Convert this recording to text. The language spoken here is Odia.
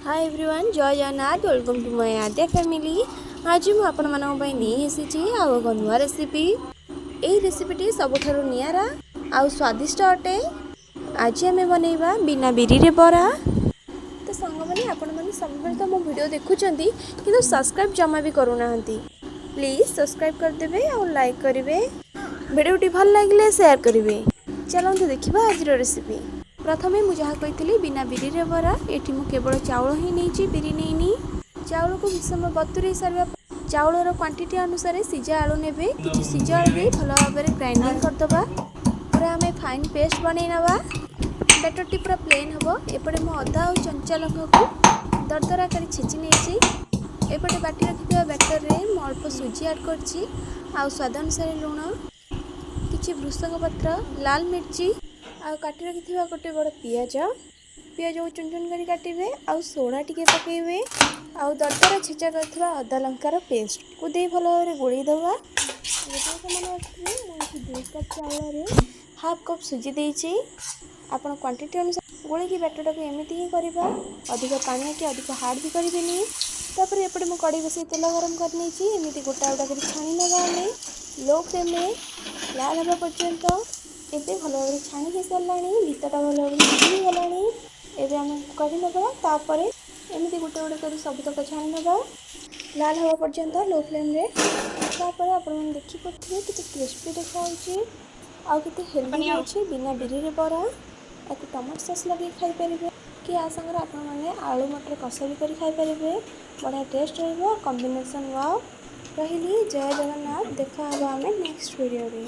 Hi everyone, Jai Jagannath. Welcome to my Adya family. ଆଜି ମୁଁ ଆପଣମାନଙ୍କ ପାଇଁ ନେଇ ଆସିଛି ଆଉ ଏକ ନୂଆ ରେସିପି। ଏହି ରେସିପିଟି ସବୁଠାରୁ ନିଆରା ଆଉ ସ୍ୱାଦିଷ୍ଟ ଅଟେ। ଆଜି ଆମେ ବନେଇବା ବିନା ବିରିରେ ବରା। ତ ସାଙ୍ଗମାନେ, ଆପଣମାନେ ସବୁବେଳେ ତ ମୋ ଭିଡ଼ିଓ ଦେଖୁଛନ୍ତି, କିନ୍ତୁ ସବସ୍କ୍ରାଇବ୍ ଜମା ବି କରୁନାହାନ୍ତି। ପ୍ଲିଜ୍ ସବସ୍କ୍ରାଇବ୍ କରିଦେବେ ଆଉ ଲାଇକ୍ କରିବେ। ଭିଡ଼ିଓଟି ଭଲ ଲାଗିଲେ ସେୟାର କରିବେ। ଚାଲନ୍ତୁ ଦେଖିବା ଆଜିର ରେସିପି। ପ୍ରଥମେ ମୁଁ ଯାହା କହିଥିଲି, ବିନା ବିରିରେ ବରା। ଏଠି ମୁଁ କେବଳ ଚାଉଳ ହିଁ ନେଇଛି, ବିରି ନେଇନି। ଚାଉଳକୁ କିଛି ସମୟ ବତୁରେଇ ସାରିବା, ଚାଉଳର କ୍ୱାଣ୍ଟିଟି ଅନୁସାରେ ସିଝା ଆଳୁ ନେବେ। କିଛି ସିଝା ଆଳୁ ଦେଇ ଭଲ ଭାବରେ ଗ୍ରାଇଣ୍ଡିଙ୍ଗ କରିଦେବା। ପୁରା ଆମେ ଫାଇନ୍ ପେଷ୍ଟ ବନେଇ ନେବା। ବ୍ୟାଟରଟି ପୁରା ପ୍ଲେନ୍ ହେବ। ଏପଟେ ମୁଁ ଅଦା ଆଉ କଞ୍ଚା ଲଙ୍କାକୁ ଦରଦରା କରି ଛେଚି ନେଇଛି। ଏପଟେ ବାଟି ରଖିଥିବା ବ୍ୟାଟରରେ ମୁଁ ଅଳ୍ପ ସୁଜି ଆଡ଼୍ କରିଛି ଆଉ ସ୍ୱାଦ ଅନୁସାରେ ଲୁଣ, କିଛି ଭୃସଙ୍ଗ ପତ୍ର, ଲାଲ ମିର୍ଚି ଆଉ କାଟି ରଖିଥିବା ଗୋଟେ ବଡ଼ ପିଆଜ। ପିଆଜକୁ ଚୁନ ଚୁନ କରି କାଟିବେ ଆଉ ସୋଡ଼ା ଟିକେ ପକାଇବେ ଆଉ ଦରଦରା ଛେଚା କରିଥିବା ଅଦା ଲଙ୍କାର ପେଷ୍ଟକୁ ଦେଇ ଭଲ ଭାବରେ ଗୋଳେଇ ଦେବା। ମନେ ରଖିଥିବେ, ମୁଁ ଏଠି 2 କପ୍ ଚାଉଳରେ ହାଫ୍ କପ୍ ସୁଜି ଦେଇଛି। ଆପଣ କ୍ୱାଣ୍ଟିଟି ଅନୁସାରେ ଗୋଳେଇକି ବ୍ୟାଟରଟାକୁ ଏମିତି ହିଁ କରିବା। ଅଧିକ ପାଣିଆ କି ଅଧିକ ହାର୍ଡ଼ ବି କରିବେନି। ତାପରେ ଏପଟେ ମୁଁ କଢ଼େଇ ବସେଇ ତେଲ ଗରମ କରିନେଇଛି। ଏମିତି ଗୋଟା ଗୋଟା କରି ଛାଣି ନେବା ଆମେ ଲୋ ଫ୍ଲେମ୍ରେ ଲାଲ ହେବା ପର୍ଯ୍ୟନ୍ତ। ଏବେ ଭଲ ଭାବରେ ଛାଣି ହେଇସାରିଲାଣି, ଭିତରଟା ଭଲ ଭାବରେ ସିଝି ଗଲାଣି। ଏବେ ଆମେ କାଢ଼ି ନେବା। ତାପରେ ଏମିତି ଗୋଟେ ଗୋଟେ କରି ସବୁତକ ଛାଣି ନେବା ଲାଲ ହେବା ପର୍ଯ୍ୟନ୍ତ ଲୋ ଫ୍ଲେମ୍ରେ। ତାପରେ ଆପଣମାନେ ଦେଖିପାରୁଥିବେ, କେତେ କ୍ରିସ୍ପି ଦେଖାହେଉଛି ଆଉ କେତେ ହେଲ୍ଦି ବି ଅଛି। ବିନା ବିରିରେ ବରା। ଏହାକୁ ଟମାଟୋ ସସ୍ ଲଗେଇ ଖାଇପାରିବେ କି ୟା ସାଙ୍ଗରେ ଆପଣମାନେ ଆଳୁ ମଟର କଷା ବି କରି ଖାଇପାରିବେ। ବଢ଼ିଆ ଟେଷ୍ଟ ରହିବ, କମ୍ବିନେସନ୍ ୱାଓ। ରହିଲି, ଜୟ ଜଗନ୍ନାଥ। ଦେଖା ହେବ ଆମେ ନେକ୍ସଟ ଭିଡ଼ିଓରେ।